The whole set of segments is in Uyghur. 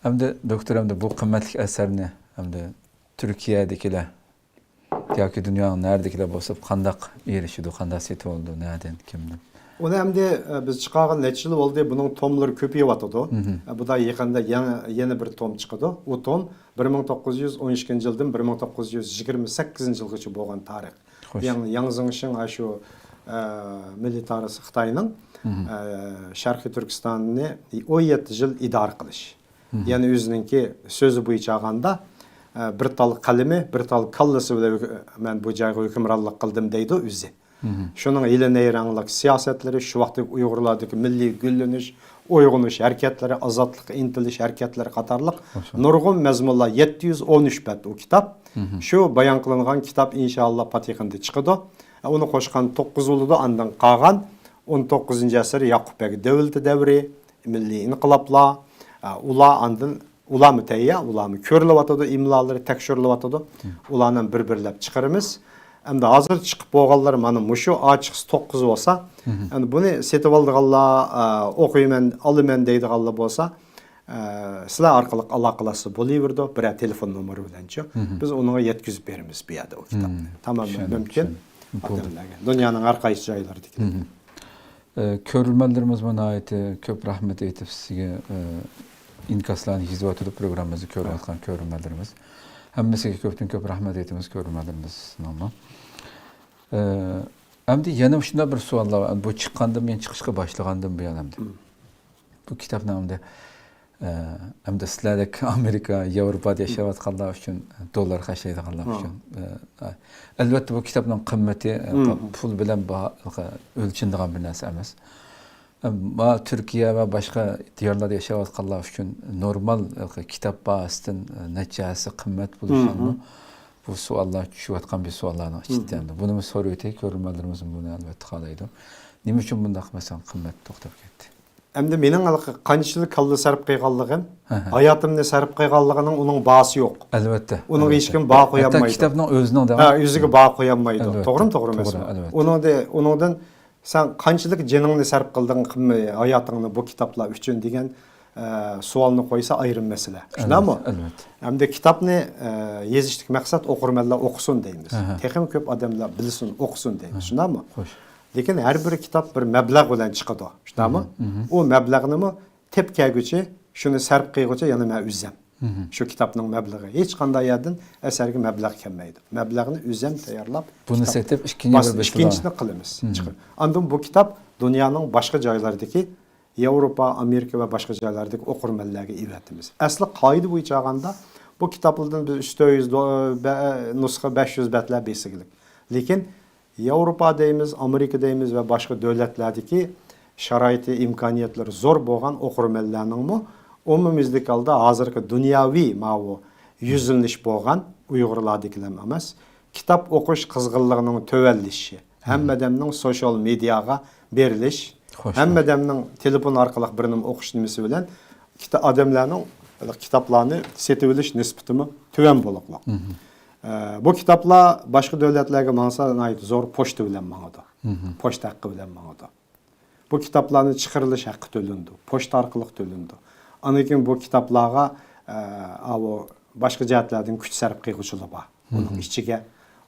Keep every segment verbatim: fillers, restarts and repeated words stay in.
ئەمدى دوكتور، ئەمدى بۇ قىممەتلىك ئەسەرنى ئەمدى تۈركىيەدىكىلەر ياكى دۇنيانىڭ نەرىدىكىلەر بولسا قانداق ئېرىشىدۇ، قانداق سېتىۋالىدۇ، نەدىن، كىمدىن؟ ئۇنى ئەمدى، ئە، بىز چىقارغان نەچچە يىل بولدى، بۇنىڭ توملىرى كۆپىيىۋاتىدۇ. مھم. ئە، بۇدا يېقىندا يېڭى، يەنە بىر توم چىقىدۇ. ئۇ توم بىر مىڭ توققۇز يۈز ئون ئىككىنچى يىلدىن بىر مىڭ توققۇز يۈز يىگىرمە سەككىزىنچى يىلغىچە بولغان تارىخ. خوش. ياڭ-، ياڭ زېڭشىڭ ئاشۇ، ئە، مىللىي تارىخچىسى خىتاينىڭ، مھم. ئە، شەرقىي تۈركىستاننى ئون يەتتە يىل ئىدارە قىلىش. مھم. يەنى ئۆزىنىڭكى سۆزى بويىچە ئالغاندا، ئە، بىر تال قەلىمى، بىر تال كاللىسى بىلەن ھۆك-، مەن بۇ جايغا ھۆكۈمرانلىق قىلدىم دەيدۇ ئۆزى. مھم. شۇنىڭ ھىيلە نەيرەڭلىك سىياسەتلىرى، شۇ ۋاقىتتىكى ئۇيغۇرلاردىكى مىللىي گۈللىنىش، ئويغىنىش ھەرىكەتلىرى، ئازادلىققا ئىنتىلىش ھەرىكەتلىرى قاتارلىق ماشائاللاھ. نۇرغۇن مەزمۇنلار، يەتتە يۈز ئون ئۈچ بەت ئۇ كىتاب. مھم. شۇ بايان قىلىنغان كىتاب ئىنشائاللاھ پات يېقىندا چىقىدۇ. ئۇنى قوشقان توققۇز بولىدۇ، ئاندىن قالغان ئون توققۇزىنچى ئەسىر ياقۇپ بەگ دۆلىتى دەۋرى، مىللىي ئىنقىلابلار، ئە، ئۇلار ئاندىن، ئۇلارمۇ تەييار، ئۇلارمۇ كۆرۈلۈۋاتىدۇ، ئىملالىرى تەكشۈرۈلۈۋاتىدۇ. مم. ئۇلارنى بىر-بىرلەپ چىقىرىمىز. ئەمدى ھازىر چىقىپ بولغانلىرى مانا مۇشۇ ئاچىقسا توققۇز بولسا، مم. ئەمدى بۇنى سېتىۋالىدىغانلار، ئە، ئوقۇيمەن، ئالىمەن دەيدىغانلار بولسا، ئە، سىلەر ئارقىلىق ئالاقىلەشسە بولۇۋېرىدۇ، بىرەر تېلېفون نومۇرى بىلەنچۇ. مم. بىز ئۇنىڭغا يەتكۈزۈپ بېرىمىز بۇ يەردە ئۇ كىتابنى. مم. تامامەن چۈشەندىم، مۇمكىن. چۈشەندىم. بولدى. ئادەملەرگە، دۇنيانىڭ ھەر قايسى جايلىرىدىكى. مم. ئە، كۆرۈرمەنلىرىمىزمۇ ناھايىتى كۆپ رەھمەت ئېيتىپ سىزگە، ئە، ئىنكاسلارنى يېزىۋاتىدۇ پروگراممىمىزنى كۆرۈۋاتقان كۆرۈرمەنلىرىمىز. ھەممىسىگە كۆپتىن كۆپ رەھمەت ئېيتىمىز كۆرۈرمەنلىرىمىزنىڭمۇ. ئە، ئەمدى يەنە مۇشۇنداق بىر سوئاللار بار. بۇ چىققاندىن، مەن چىقىشقا باشلىغاندىن بۇيان ئەمدى. مم. بۇ كىتابنىڭ ئەمدى ئە، ئەمدى سىلەردەك ئامېرىكا، ياۋروپادا ياشاۋاتقانلار ئۈچۈن، دوللار خەجلەيدىغانلار ھا. ئۈچۈن، ئە، ئەلۋەتتە بۇ كىتابنىڭ قىممىتى، ئە، مم. پۇل بىلەن باھا-، ئۆلچىنىدىغان بىر نەرسە ئەمەس. ئەمما تۈركىيە ۋە باشقا دىيارلاردا ياشاۋاتقانلار ئۈچۈن نورمال، ئە، كىتاب باھاسىدىن، ئە، نەچچە ھەسسە قىممەت بولۇشىمۇ مم. بۇ سوئاللار چۈشۈۋاتقان بىر سوئاللارنىڭ ئىچىدە. مم. بۇنىمۇ سورىۋېتەي، كۆرۈرمەنلىرىمىز بۇنى ئەلۋەتتە خالايدۇ. نېمە ئۈچۈن بۇنداق مەسىلەن قىممەت توختاپ كەتتى؟ ئەمدى مېنىڭ ھېلىقى قانچىلىك كاللا سەرپ قىلغانلىقىم، ھە، ھە. ھاياتىمنى سەرپ قىلغانلىقىنىڭ ئۇنىڭ باھاسى يوق. ئەلۋەتتە، ئۇنىڭغا ئەلۋەتتە. ھېچكىم باھا قويالمايدۇ. ھەتتا كىتابنىڭ ئۆزىنىڭ دە ھە، ئۆزىگە باھا قويالمايدۇ. ئەلۋەتتە، توغرىمۇ، توغرا توغرا، ئەمەسمۇ؟ ئەلۋەتتە. ئۇنىڭدە، ئۇنىڭدىن سەن قانچىلىك جېنىڭنى سەرپ قىلدىڭ، قىممە-، ھاياتىڭنى بۇ كىتابلار ئۈچۈن دېگەن، ئە، سوئالنى قويسا ئايرىم مەسىلە. شۇنداقمۇ؟ ئەلۋەتتە، ئەلۋەتتە. ئەمدى كىتابنى، ئە، يېزىشتىكى مەقسەت ئوقۇرمەنلەر ئوقۇسۇن دەيمىز. ھە، ھە. تېخىمۇ كۆپ ئادەملەر بىلسۇن، ئوقۇسۇن دەيمىز. ھە، ھە. شۇنداقمۇ؟ خوش. لېكىن ھەر بىر كىتاب بىر مەبلەغ بىلەن چىقىدۇ، شۇنداقمۇ؟ مھم، مھم. ئۇ مەبلەغنىمۇ تېپىپ كەلگۈچى، شۇنى سەرپ قىلغۇچى يەنە مەن ئۆزۈم. مھم. شۇ كىتابنىڭ مەبلىغى. ھېچقانداق يەردىن ئەسەرگە مەبلەغ كەلمەيدۇ. مەبلەغنى ئۆزۈم تەييارلاپ، بۇنى كىتاب سېتىپ، ئىككىنچى بىر باس-، بېسىمدا. ئىككىنچىنى قىلىمىز، مھم. چىقىرىپ. ئاندىن بۇ كىتاب دۇنيانىڭ باشقا جايلىرىدىكى، ياۋروپا، ئامېرىكا ۋە باشقا جايلاردىكى ئوقۇرمەنلەرگە ئەۋەتىمىز. ئەسلى قائىدە بويىچە ئالغاندا، بۇ كىتابلاردىن بىز ئۈچ يۈز دو-، بە-، نۇسخا، بەش يۈز بەتلەر بېسىلىك. لېكىن ياۋروپا دەيمىز، ئامېرىكا دەيمىز ۋە باشقا دۆلەتلەردىكى شارائىتى، ئىمكانىيەتلىرى زور بولغان ئوقۇرمەنلەرنىڭمۇ ئومۇميۈزلۈك ھالدا ھازىرقى دۇنياۋى ماۋۇ يۈزلىنىش بولغان ئۇيغۇرلاردىكىلەرمۇ ئەمەس، كىتاب ئوقۇش قىزغىنلىقىنىڭ تۆۋەنلىشىشى، ھەممە ئادەمنىڭ سوشيال مېدىياغا بېرىلىش، خوش، ھەممە ئادەمنىڭ تېلېفون ئارقىلىق بىر نېمە ئوقۇش نېمىسى بىلەن كىتا-، ئادەملەرنىڭ كىتابلارنى سېتىۋېلىش نىسبىتىمۇ تۆۋەن بولۇقلۇق. مھم. ئە، بۇ كىتابلار باشقا دۆلەتلەرگە ماڭسا ناھايىتى زور پوچتا بىلەن ماڭىدۇ. مھم. پوچتا ھەققى بىلەن ماڭىدۇ. بۇ كىتابلارنى چىقىرىلىش ھەققى تۆلىنىدۇ، پوچتا ئارقىلىق تۆلىنىدۇ. ئاندىن كېيىن بۇ كىتابلارغا، ئە، ئاۋۇ باشقا جەھەتلەردىن كۈچ سەرپ قىلغۇچىلار بار. ئۇنىڭ مھم. ئىچىگە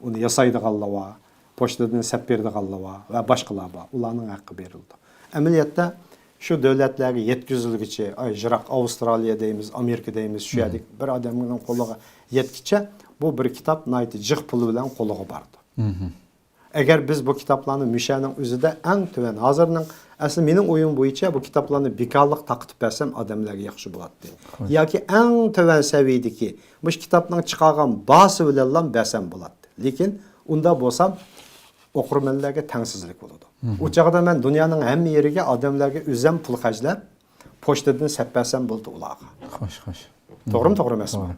ئۇنى ياسايدىغانلار بار، پوچتىدىن سەپ بېرىدىغانلار بار ۋە باشقىلار بار. ئۇلارنىڭ ھەققى بېرىلىدۇ. ئەمەلىيەتتە شۇ دۆلەتلەرگە يەتكۈزۈلگۈچە، ئاي، يىراق ئاۋسترالىيە دەيمىز، ئامېرىكا دەيمىز، شۇ مھم. يەردىكى بىر ئادەمنىڭ قولىغا يەتكىچە بۇ بىر كىتاب ناھايىتى جىق پۇل بىلەن قولىغا بارىدۇ. مھم. ئەگەر بىز بۇ كىتابلارنى مۇشەنىڭ ئۆزىدە ئەڭ تۆۋەن، ھازىرنىڭ، ئەسلى مېنىڭ ئويۇم بويىچە بۇ كىتابلارنى بىكارلىق تارقىتىپ بەرسەم ئادەملەرگە ياخشى بولاتتى. خوش. ياكى ئەڭ تۆۋەن سەۋىيەدىكى مۇشۇ كىتابنىڭ چىقارغان باھاسى بىلەنلا بەرسەم بولاتتى. لېكىن ئۇنداق بولسام ئوقۇرمەنلەرگە تەڭسىزلىك بولىدۇ. مھم. ئۇ چاغدا مەن دۇنيانىڭ ھەممە يېرىگە ئادەملەرگە ئۆزەم پۇل خەجلەپ، پوچتىدىن سەپ بەرسەم بولدى ئۇلارغا. خوش، خوش. توغرىمۇ، مھم. توغرا ئەمەسمۇ؟ توغرا.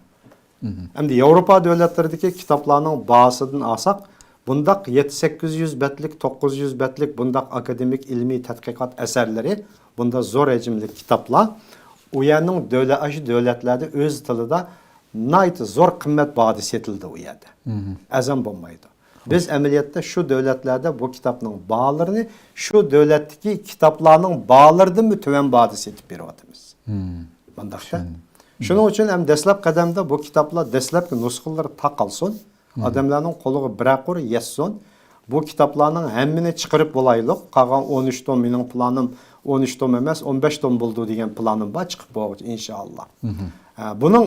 مھم. ئەمدى ياۋروپا دۆلەتلىرىدىكى كىتابلارنىڭ باھاسىدىن ئالساق، بۇنداق يەتتە سەككىز يۈز بەتلىك، توققۇز يۈز بەتلىك بۇنداق ئاكادېمىك ئىلمىي تەتقىقات ئەسەرلىرى، بۇنداق زور ھەجىملىك كىتابلار ئۇ يەرنىڭ دۆلە-، ئاشۇ دۆلەتلەردە ئۆز تىلىدا ناھايىتى زور قىممەت باھادا سېتىلىدۇ ئۇ يەردە. مھم. ئەرزان بولمايدۇ. بىز ئەمەلىيەتتە شۇ دۆلەتلەردە بۇ كىتابنىڭ باھالىرىنى شۇ دۆلەتتىكى كىتابلارنىڭ باھالىرىدىنمۇ تۆۋەن باھادا سېتىپ بېرىۋاتىمىز. مھم. مۇنداقتا، چۈشەندىم. شۇنىڭ ئۈچۈن ھەم دەسلەپ قەدەمدە بۇ كىتابلار دەسلەپكى نۇسخىلىرى تاقالسۇن، ئادەملەرنىڭ قولىغا بىرەر قۇر يەتسۇن. بۇ كىتابلارنىڭ ھەممىنى چىقىرىپ بولايلۇق. قالغان ئون ئۈچ توم، مېنىڭ پىلانىم ئون ئۈچ توم ئەمەس، ئون بەش توم بولىدۇ دېگەن پىلانىم بار، چىقىپ بولغۇچە ئىنشائاللا. ئە، بۇنىڭ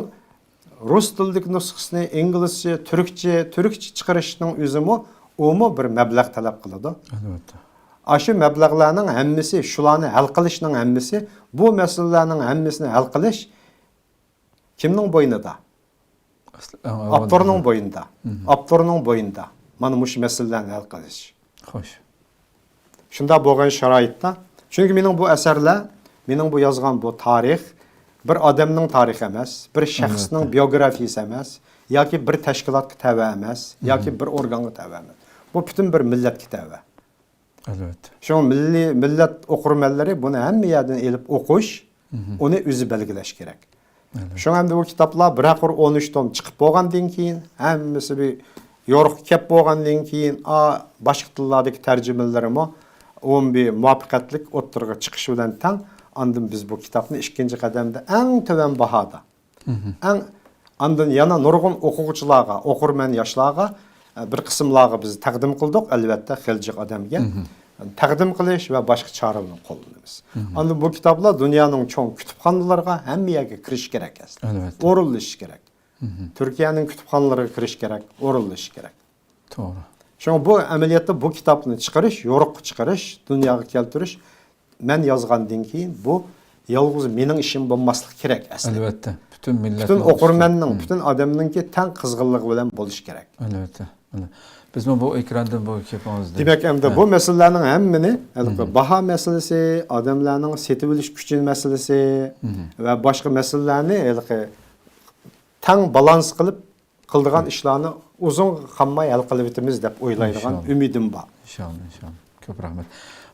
رۇس تىلىدىكى نۇسخىسىنى ئىنگلىزچە، تۈركچە، تۈركچە چىقىرىشنىڭ ئۆزىمۇ، ئۇمۇ بىر مەبلەغ تەلەپ قىلىدۇ. ئەلۋەتتە. ئاشۇ مەبلەغلەرنىڭ ھەممىسى، شۇلارنى ھەل قىلىشنىڭ ھەممىسى، بۇ مەسىلىلەرنىڭ ھەممىسىنى ھەل قىلىش كىمنىڭ بوينىدا؟ ئەسلى، ئەڭ ئاۋۋال ئاپتورنىڭ بوينىدا. ئاپتورنىڭ بوينىدا. مانا مۇشۇ مەسىلىلەرنى ھەل قىلىش. خوش. شۇنداق بولغان شارائىتتا، چۈنكى مېنىڭ بۇ ئەسەرلەر، مېنىڭ بۇ يازغان بۇ تارىخ بىر ئادەمنىڭ تارىخى ئەمەس، بىر شەخسنىڭ بىيوگرافىيىسى ئەمەس، ياكى بىر تەشكىلاتقا تەۋە ئەمەس، ياكى بىر ئورگانغا تەۋە ئەمەس. بۇ پۈتۈن بىر مىللەتكە تەۋە. ئەلۋەتتە. شۇڭا مىللىي، مىللەت ئوقۇرمەنلىرى بۇنى ھەممە يەردىن ئېلىپ ئوقۇش، ئۇنى ئۆزى بەلگىلەش كېرەك. ئەلۋەتتە. شۇڭا ئەمدى بۇ كىتابلار بىرەر قۇر ئون ئۈچ توم چىقىپ بولغاندىن كېيىن، ھەممىسى بىر يورۇققا كەپ بولغاندىن كېيىن، ئا، باشقا تىللاردىكى تەرجىمىلىرىمۇ ئومۇمىي مۇۋەپپەقىيەتلىك ئوتتۇرىغا چىقىشى بىلەن تەڭ، ئاندىن بىز بۇ كىتابنى ئىككىنچى قەدەمدە ئەڭ تۆۋەن باھادا، ئەڭ ئاندىن يەنە نۇرغۇن ئوقۇغۇچىلارغا، ئوقۇرمەن ياشلارغا، ئە، بىر قىسىملارغا بىز تەقدىم قىلدۇق، ئەلۋەتتە، خېلى جىق ئادەمگە. تەقدىم قىلىش ۋە باشقا چارىلەرنى قوللىنىمىز. ئاندىن بۇ كىتابلار دۇنيانىڭ چوڭ كۇتۇپخانىلىرىغا، ھەممە يەرگە كىرىشى كېرەك ئەسلى. ئەلۋەتتە. ئورۇنلىشىشى كېرەك. تۈركىيەنىڭ كۇتۇپخانىلىرىغا كىرىشى كېرەك، ئورۇنلىشىشى كېرەك. توغرا. شۇڭا بۇ ئەمەلىيەتتە بۇ كىتابنى چىقىرىش، يورۇققا چىقىرىش، دۇنياغا كەلتۈرۈش، مەن يازغاندىن كېيىن بۇ يالغۇز مېنىڭ ئىشىم بولماسلىقى كېرەك ئەسلى. ئەلۋەتتە، پۈتۈن مىللەتنىڭ پۈتۈن ئوقۇرمەننىڭ، پۈتۈن ئادەمنىڭكى تەڭ قىزغىنلىقى بىلەن بولۇشى كېرەك. ئەلۋەتتە. بىزمۇ بۇ ئېكراندىن بۇ گېپىڭىزدىن، دېمەك، ئەمدى بۇ مەسىلىلەرنىڭ ھەممىنى، ھېلىقى باھا مەسىلىسى، ئادەملەرنىڭ سېتىۋېلىش كۈچى مەسىلىسى ۋە باشقا مەسىلىلەرنى ھېلىقى تەڭ بالانس قىلىپ، قىلىدىغان ئىشلارنى ئۇزۇنغا قالماي ھەل قىلىۋېتىمىز دەپ ئويلايدىغان ئۈمىدىم بار. ئىنشاللا، ئىنشاللا. كۆپ رەھمەت.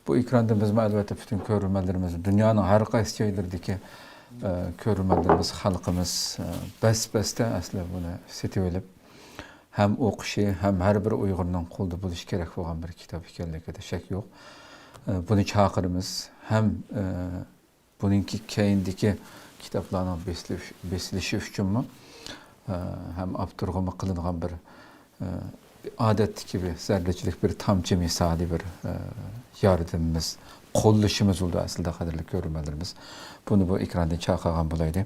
بۇ ئېكراندىن بىزمۇ ئەلۋەتتە پۈتۈن كۆرۈرمەنلىرىمىز، دۇنيانىڭ ھەر قايسى جايلىرىدىكى، ئە، كۆرۈرمەنلىرىمىز، خەلقىمىز، ئە، بەس-بەستە ئەسلى بۇنى سېتىۋېلىپ، ھەم ئوقۇشى، ھەم ھەر بىر ئۇيغۇرنىڭ قولىدا بولۇشى كېرەك بولغان بىر كىتاب ئىكەنلىكىدە شەك يوق. ئە، بۇنى چاقىرىمىز. ھەم، ئە، بۇنىڭكى كەينىدىكى كىتابلارنىڭ بېسىلىش-، بېسىلىشى ئۈچۈنمۇ، ئە، ھەم ئاپتورغىمۇ قىلىنغان بىر، ئە، ئادەتتىكى بىر زەررىچىلىك، بىر تامچە مىسالى بىر، ئە، ياردىمىمىز، قوللىشىمىز بولىدۇ ئەسلىدە، قەدىرلىك كۆرۈرمەنلىرىمىز. بۇنى بۇ ئېكراندىن چاقىرغان بولايلى.